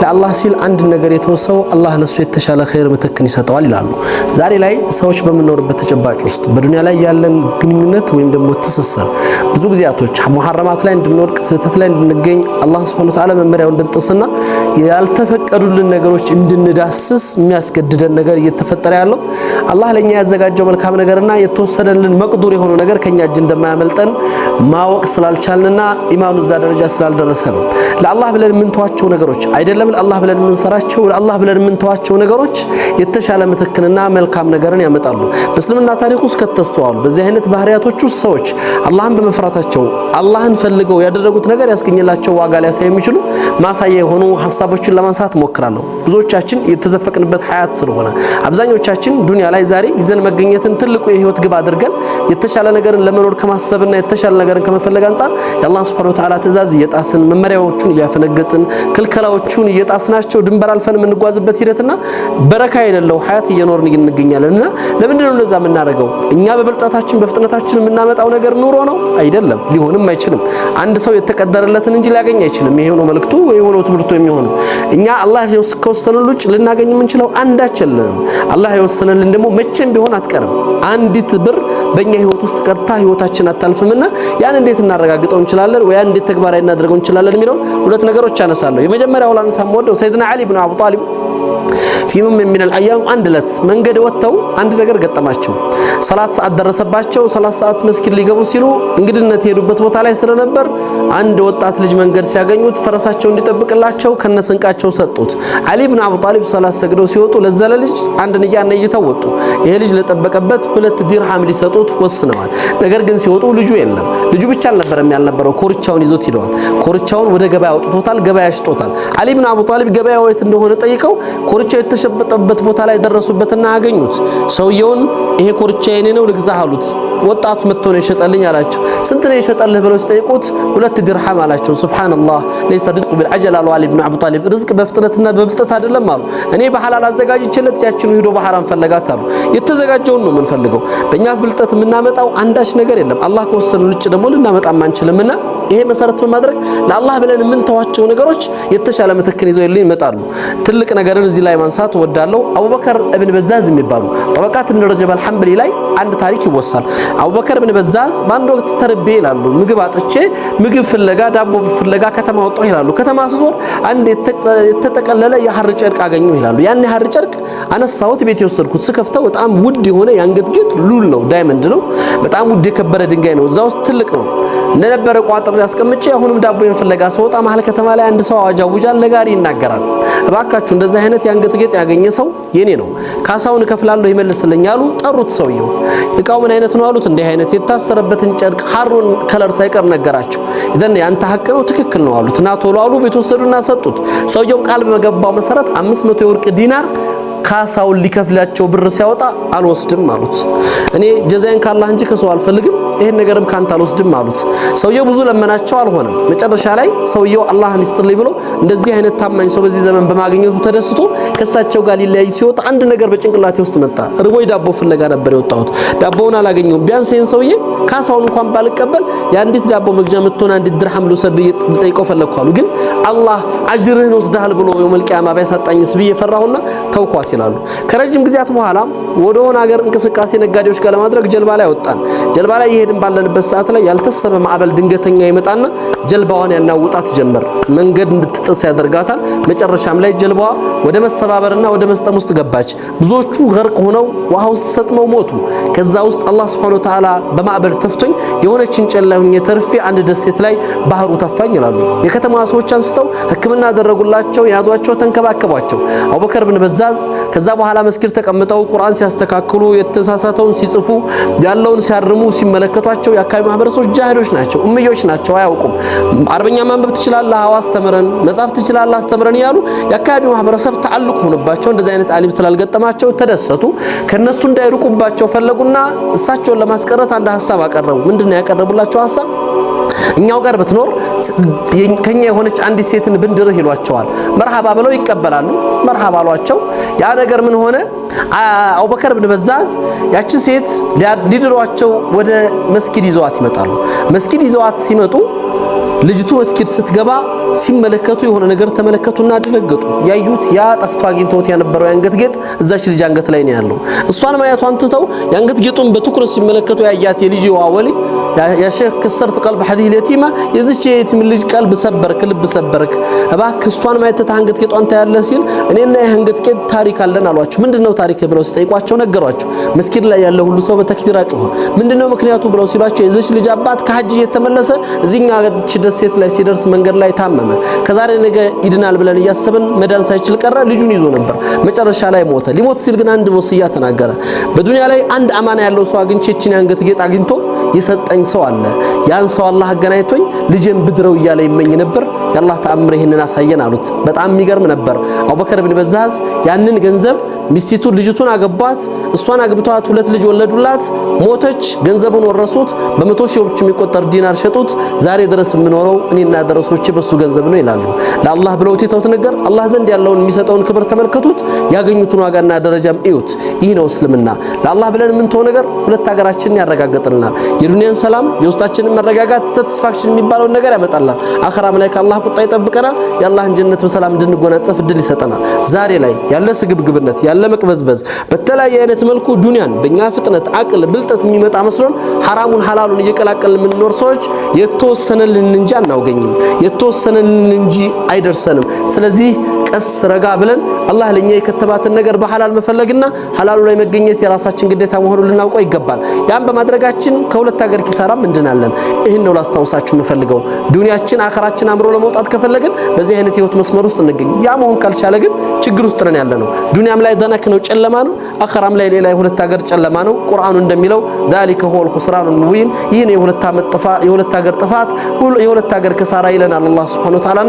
ለአላህ ሲል አንድ ነገር የተወሰው አላህ ለሱ የተሻለ ኸይር ምትክን ይሰጠዋል ይላሉ። ዛሬ ላይ ሰዎች በምንኖርበት ተጨባጭ ውስጥ በዱንያ ላይ ያለን ግንኙነት ወይም ደግሞ ትስስር ብዙ ጊዜያቶች ሙሐረማት ላይ እንድንወድቅ፣ ስህተት ላይ እንድንገኝ፣ አላህ ሱብሓነሁ ወተዓላ መመሪያው እንድንጥስና ያልተፈቀዱልን ነገሮች እንድንዳስስ የሚያስገድደን ነገር እየተፈጠረ ያለው አላህ ለኛ ያዘጋጀው መልካም ነገርና የተወሰነልን መቅዱር የሆነው ነገር ከኛ እጅ እንደማያመልጠን ማወቅ ስላልቻልንና ኢማኑ እዛ ደረጃ ስላልደረሰ ነው። ለአላህ ብለን የምንተዋቸው ነገሮች አይደለም፣ ለአላህ ብለን የምንሰራቸው፣ ለአላህ ብለን የምንተዋቸው ነገሮች የተሻለ ምትክንና መልካም ነገርን ያመጣሉ። በእስልምና ታሪክ ውስጥ ከተስተዋሉ በዚህ አይነት ባህሪያቶች ውስጥ ሰዎች አላህን በመፍራታቸው አላህን ፈልገው ያደረጉት ነገር ያስገኘላቸው ዋጋ ሊያሳይ የሚችሉ ማሳያ የሆኑ ሀሳቦችን ለማንሳት እሞክራለሁ። ብዙዎቻችን የተዘፈቅንበት ሀያት ስለሆነ አብዛኞቻችን ዱንያ ላይ ዛሬ ይዘን መገኘትን ትልቁ የህይወት ግብ አድርገን የተሻለ ነገርን ለመኖር ከማሰብና የተሻለ ነገርን ከመፈለግ አንጻር የአላህ ሱብሓነሁ ወተዓላ ትእዛዝ እየጣስን፣ መመሪያዎቹን እያፈነገጥን፣ ክልከላዎቹን እየጣስናቸው ድንበር አልፈን የምንጓዝበት ሂደትና በረካ የሌለው ሀያት እየኖርን እንገኛለን። እና ለምንድን ነው እንደዛ የምናደርገው? እኛ በብልጠታችን በፍጥነታችን የምናመጣው ነገር ኑሮ ነው? አይደለም፣ ሊሆንም አይችልም። አንድ ሰው የተቀደረለትን እንጂ ሊያገኝ አይችልም። ይሄ ነው መልእክቱ፣ ይሄ ነው ትምህርቱ የሚሆነው። እኛ አላህ ከወሰነልን ውጭ ልናገኝ የምንችለው አንዳች የለንም። አላህ የወሰነልን ደግሞ መቼም ቢሆን አትቀርም። አንዲት ብር በእኛ ህይወት ውስጥ ቀርታ ህይወታችን አታልፍምና ያን እንዴት እናረጋግጠው እንችላለን ወይ ያን እንዴት ተግባራዊ እናደርገው እንችላለን የሚለውን ሁለት ነገሮች አነሳለሁ። የመጀመሪያው ላነሳ የምወደው ሰይድና ዓሊ ብን አቡ ጣሊብ في يوم من الأيام አንድ ዕለት መንገድ ወጥተው አንድ ነገር ገጠማቸው። ሰላት ሰዓት ደረሰባቸው። ሰላት ሰዓት መስጊድ ሊገቡ ሲሉ እንግድነት የሄዱበት ቦታ ላይ ስለነበር አንድ ወጣት ልጅ መንገድ ሲያገኙት ፈረሳቸው እንዲጠብቅላቸው ከነስንቃቸው ሰጡት። ዓሊ ብን አቡ ጣሊብ ሰላት ሰግደው ሲወጡ ለዛ ልጅ አንድ ንያ ነይተው ወጡ። ይሄ ልጅ ለጠበቀበት 2 ዲርሃም ሊሰጡት ወስነዋል። ነገር ግን ሲወጡ ልጁ የለም። ልጁ ብቻ አልነበረም ያልነበረው፣ ኮርቻውን ይዞት ሂደዋል። ኮርቻውን ወደ ገበያ አውጥቶታል። ገበያ ሽጦታል። ዓሊ ብን አቡ ጣሊብ ገበያው የት እንደሆነ ጠይቀው ኮርቻው የተሸጠበት ቦታ ላይ ደረሱበትና አገኙት። ሰውየውን ይሄ ኮርቻ የኔ ነው ልግዛህ አሉት። ወጣቱ መጥቶ ነው የሸጠልኝ አላቸው። ስንት ነው የሸጠልህ ብለው ሲጠይቁት 2 ድርሃም አላቸው። سبحان الله ليس الرزق بالعجل አሉ ዓሊ ብን አቡ ጣሊብ። ርዝቅ በፍጥነትና በብልጠት አይደለም አሉ። እኔ በሐላል አዘጋጅቼለት ያችኑ ሂዶ በሐራም ፈለጋት አሉ። የተዘጋጀውን ነው የምንፈልገው። በእኛ ብልጠት የምናመጣው አንዳች ነገር የለም። አላህ ከወሰኑ ውጭ ደግሞ ልናመጣም አንችልምና ይሄ መሰረት በማድረግ ለአላህ ብለን የምንተዋቸው ነገሮች የተሻለ ምትክን ይዘው ይመጣሉ። ትልቅ ነገርን እዚህ ላይ ማንሳት እወዳለሁ። አቡበከር እብን በዛዝ የሚባሉ ጠበቃት እብን ረጀብ አልሐንበሊ ላይ አንድ ታሪክ ይወሳል። አቡበከር እብን በዛዝ በአንድ ወቅት ተርቤ ይላሉ፣ ምግብ አጥቼ ምግብ ፍለጋ ዳቦ ፍለጋ ከተማ ወጣሁ ይላሉ። ከተማ ስዞር አንድ የተጠቀለለ የሐር ጨርቅ አገኘሁ ይላሉ። ያን የሐር ጨርቅ አነሳሁት፣ ቤት የወሰድኩት፣ ስከፍተው በጣም ውድ የሆነ የአንገት ጌጥ ሉል ነው፣ diamond ነው። በጣም ውድ የከበረ ድንጋይ ነው። እዛ ውስጥ ትልቅ ነው እንደነበረ ቋጥሬ አስቀምጬ አሁንም ዳቦዬን ፍለጋ ስወጣ መሀል ከተማ ላይ አንድ ሰው አዋጅ አውጃል፣ ነጋሪ ይናገራል። እባካችሁ እንደዚህ አይነት የአንገት ጌጥ ያገኘ ሰው የኔ ነው፣ ካሳውን እከፍላለሁ ይመልስልኝ አሉ። ጠሩት ሰውየው። እቃው ምን አይነት ነው አሉት። እንዲህ አይነት የታሰረበትን ጨርቅ ሐሩን color ሳይቀር ነገራቸው። إذن ያንተ ሐቅ ነው፣ ትክክል ነው አሉት እና ቶሎ አሉ። ቤት ወሰዱና ሰጡት። ሰውየው ቃል በገባው መሰረት 500 የወርቅ ዲናር ካሳውን ሊከፍላቸው ብር ሲያወጣ አልወስድም አሉት። እኔ ጀዛዬን ካላህ እንጂ ከሰው አልፈልግም፣ ይሄን ነገርም ካንተ አልወስድም አሉት። ሰውየው ብዙ ለመናቸው፣ አልሆነም። መጨረሻ ላይ ሰውየው አላህን ይስጥልኝ ብሎ እንደዚህ አይነት ታማኝ ሰው በዚህ ዘመን በማግኘቱ ተደስቶ ከሳቸው ጋር ሊለያይ ሲወጣ አንድ ነገር በጭንቅላቴ ውስጥ መጣ። ርቦኝ ዳቦ ፍለጋ ነበር የወጣሁት፣ ዳቦውን አላገኘሁም። ቢያንስ ይሄን ሰውዬ ካሳውን እንኳን ባልቀበል የአንዲት ዳቦ መግዣ የምትሆን አንዲት ድርሃም ልውሰድ ብዬ ልጠይቀው ፈለግኩ አሉ። ግን አላህ አጅርህን ወስደሃል ብሎ يوم القيامة ቢያሳጣኝስ ብዬ ፈራሁና ተውኳት ይላሉ። ከረጅም ጊዜያት በኋላ ወደ ሆነ ሀገር እንቅስቃሴ ነጋዴዎች ጋር ለማድረግ ጀልባ ላይ ወጣን። ጀልባ ላይ እየሄድን ባለንበት ሰዓት ላይ ያልታሰበ ማዕበል ድንገተኛ ይመጣና ጀልባዋን ያናውጣት ጀመር። መንገድ እንድትጥስ ያደርጋታል። መጨረሻም ላይ ጀልባዋ ወደ መሰባበርና ወደ መስጠም ውስጥ ገባች። ብዙዎቹ ገርቅ ሆነው ውሃ ውስጥ ሰጥመው ሞቱ። ከዛ ውስጥ አላህ سبحانه وتعالى በማዕበል ተፍቶኝ የሆነች እንጨት ላይ ሆኜ ተርፌ አንድ ደሴት ላይ ባህሩ ተፋኝ ይላሉ። የከተማዋ ሰዎች አንስተው ሕክምና አደረጉላቸው፣ ያዟቸው፣ ተንከባከቧቸው። አቡበከር ብን በዛዝ ከዛ በኋላ መስጊድ ተቀምጠው ቁርአን ሲያስተካክሉ፣ የተሳሳተውን ሲጽፉ፣ ያለውን ሲያርሙ ሲመለከቷቸው የአካባቢ ማህበረሰቦች ጃሂሎች ናቸው፣ እምዮች ናቸው፣ አያውቁም። አረበኛ ማንበብ ትችላለህ፣ አዎ አስተምረን፣ መጻፍ ትችላለህ፣ አስተምረን እያሉ የአካባቢው ማህበረሰብ تعلق ሆነባቸው። እንደዚህ አይነት አሊም ስላልገጠማቸው ተደሰቱ። ከነሱ እንዳይርቁባቸው ፈለጉና እሳቸውን ለማስቀረት አንድ ሀሳብ አቀረቡ። ምንድነው ያቀረቡላቸው ሀሳብ? እኛው ጋር ብትኖር ከኛ የሆነች አንዲት ሴትን ብንድርህ ይሏቸዋል። መርሃባ ብለው ይቀበላሉ። መርሃባ አሏቸው። ያ ነገር ምን ሆነ? አቡበከር ብን በዛዝ ያችን ሴት ሊድሯቸው ወደ መስጊድ ይዘዋት ይመጣሉ። መስጊድ ይዘዋት ሲመጡ ልጅቱ መስጊድ ስትገባ ሲመለከቱ የሆነ ነገር ተመለከቱና ደነገጡ። ያዩት ያ ጠፍቶ አግኝተውት የነበረው የአንገት ጌጥ እዛች ልጅ አንገት ላይ ነው ያለው። እሷን ማየቷን ትተው የአንገት ጌጡን በትኩረት ሲመለከቱ ያያት የልጅዋ ወሊ يا شيخ كسرت قلب هذه اليتيمة የዚች የየቲም ልጅ ቀልብ ሰበርክ፣ ልብ ሰበርክ፣ እባክህ እሷን ማየት ትተህ አንገት ጌጧን ታያለህ ሲል እኔና የአንገት ጌጥ ታሪክ አለን አሏቸው። ምንድነው ታሪክ ብለው ሲጠይቋቸው ነገሯቸው። መስጊድ ላይ ያለ ሁሉ ሰው በተክቢራ ጮኸ። ምንድነው ምክንያቱ ብለው ሲሏቸው የዚች ልጅ አባት ከሐጅ እየተመለሰ እዚህኛች ደሴት ላይ ሲደርስ መንገድ ላይ ታመመ። ከዛሬ ነገ ይድናል ብለን እያሰብን መዳን ሳይችል ቀረ። ልጁን ይዞ ነበር። መጨረሻ ላይ ሞተ። ሊሞት ሲል ግን አንድ ወስያ ተናገረ። በዱንያ ላይ አንድ አማና ያለው ሰው አግኝቼ እቺን የአንገት ጌጥ አግኝቶ የሰጠኝ ሰው አለ። ያን ሰው አላህ አገናኝቶኝ ልጄን ብድረው እያለ ይመኝ ነበር። የአላህ ተአምር ይህንን አሳየን አሉት። በጣም የሚገርም ነበር። አቡበከር ብን በዛዝ ያንን ገንዘብ ሚስቲቱ ልጅቱን አገቧት። እሷን አግብቷት ሁለት ልጅ ወለዱላት። ሞተች። ገንዘቡን ወረሱት። በመቶ ሺዎች የሚቆጠር ዲናር ሸጡት። ዛሬ ድረስ የምኖረው እኔና ደረሶቼ በሱ ገንዘብ ነው ይላሉ። ለአላህ ብለው የተውት ነገር አላህ ዘንድ ያለውን የሚሰጠውን ክብር ተመልከቱት። ያገኙትን ዋጋና ደረጃም እዩት። ይህ ነው እስልምና። ለአላህ ብለን የምንተው ነገር ሁለት ሀገራችንን ያረጋግጥልናል። የዱንያን ሰላም፣ የውስጣችንን መረጋጋት፣ satisfaction የሚባለውን ነገር ያመጣልናል። አኸራም ላይ ከአላህ ቁጣ ይጠብቀናል። የአላህን ጀነት በሰላም እንድንጎናጸፍ እድል ይሰጠናል። ዛሬ ላይ ያለ ስግብግብነት፣ ያለ መቅበዝበዝ በተለያየ አይነት መልኩ ዱንያን በእኛ ፍጥነት፣ አቅል፣ ብልጠት የሚመጣ መስሎን ሐራሙን ሐላሉን እየቀላቀልን የምንኖር ሰዎች የተወሰነልን እንጂ አናውገኝም፣ የተወሰነልን እንጂ አይደርሰንም። ስለዚህ ቀስ ረጋ ብለን አላህ ለኛ የከተባትን ነገር በሐላል መፈለግና ሐላሉ ላይ መገኘት የራሳችን ግዴታ መሆኑን ልናውቀው ይገባል። ያን በማድረጋችን ከሁለት ሀገር ኪሳራም እንድናለን። ይህን ነው ላስታውሳችሁ የምፈልገው። ዱንያችን አኸራችን አምሮ ለመውጣት ከፈለግን በዚህ አይነት ህይወት መስመር ውስጥ እንገኝ። ያ መሆን ካልቻለ ግን ችግር ውስጥ ነን ያለ ነው። ዱንያም ላይ ضنك ነው፣ ጨለማ ነው። አኸራም ላይ ሌላ የሁለት ሀገር ጨለማ ነው። ቁርአኑ እንደሚለው ذلك هو الخسران المبين፣ ይህ ነው የሁለት ሀገር ጥፋት፣ የሁለት ሀገር ኪሳራ ይለናል አላህ سبحانه وتعالى።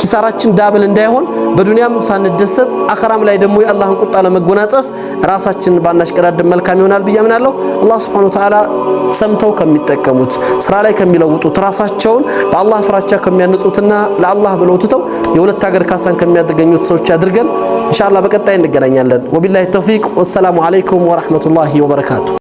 ኪሳራችን double እንዳይሆን በዱንያም ሳንደሰት አኸራም ላይ ደግሞ የአላህን ቁጣ ለመጎናጸፍ ራሳችንን ባናሽቀዳድም መልካም ይሆናል ብዬ አምናለሁ። አላህ سبحانه وتعالى ሰምተው ከሚጠቀሙት ስራ ላይ ከሚለውጡት ራሳቸውን በአላህ ፍራቻ ከሚያንጹትና ለአላህ ብለው ትተው የሁለት ሀገር ካሳን ከሚያገኙት ሰዎች አድርገን ኢንሻአላህ በቀጣይ እንገናኛለን። وبالله التوفيق والسلام عليكم ورحمة الله وبركاته።